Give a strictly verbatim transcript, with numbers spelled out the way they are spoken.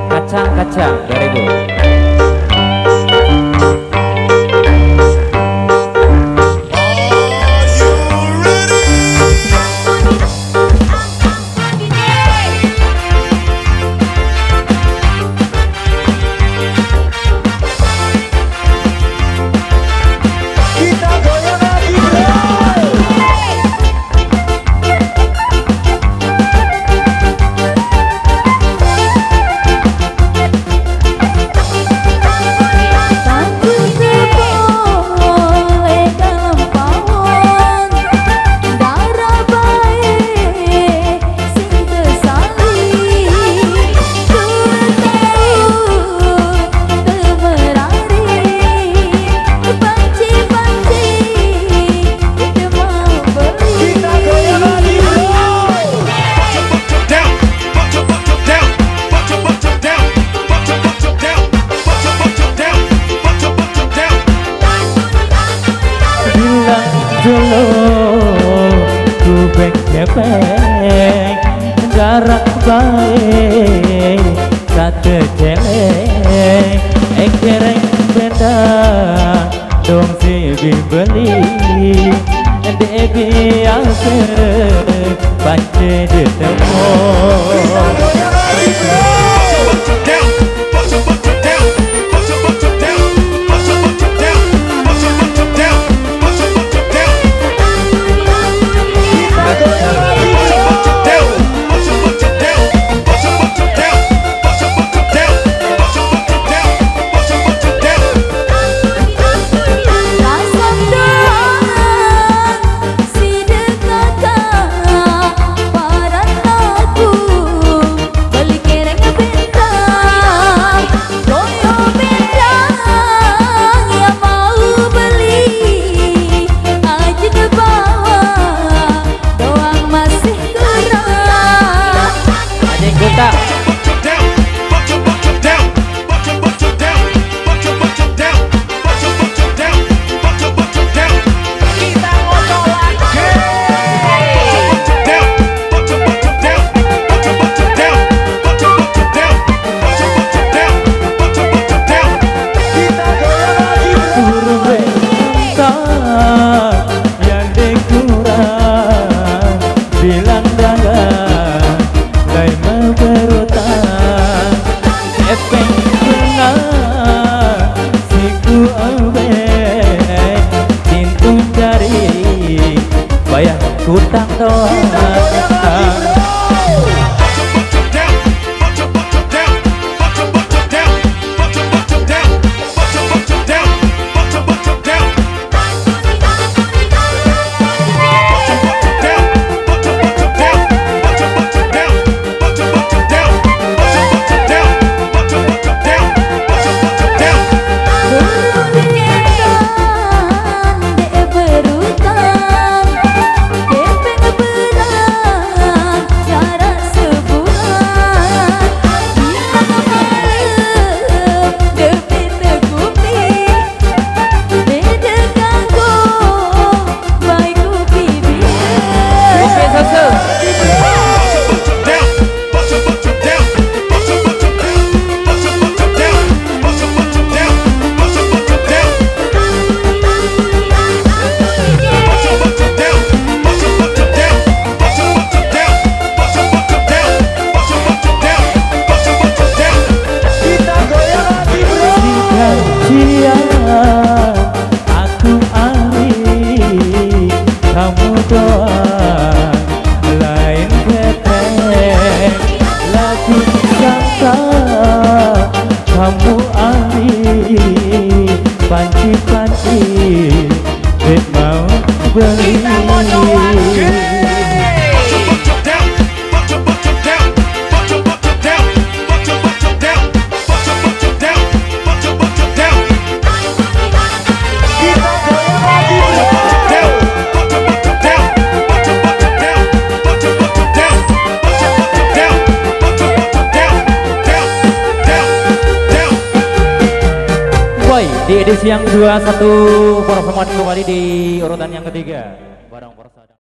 Kacang-kacang dua ribu. Bilang dulu ku beng kepeng, jarak baik satu celeng, ekereng benda dong si bibeli, de biasa pace ditemu. Bilang dagang, lai mau berutang, epeng kena siku abe, cintu jari bayar kutang doang. Aku ari kamu doang, lain bete lagi sangka kamu ari panci-panci, dek mau beli. Di edisi yang kedua, satu performa kembali di urutan yang ketiga. Barang Persada.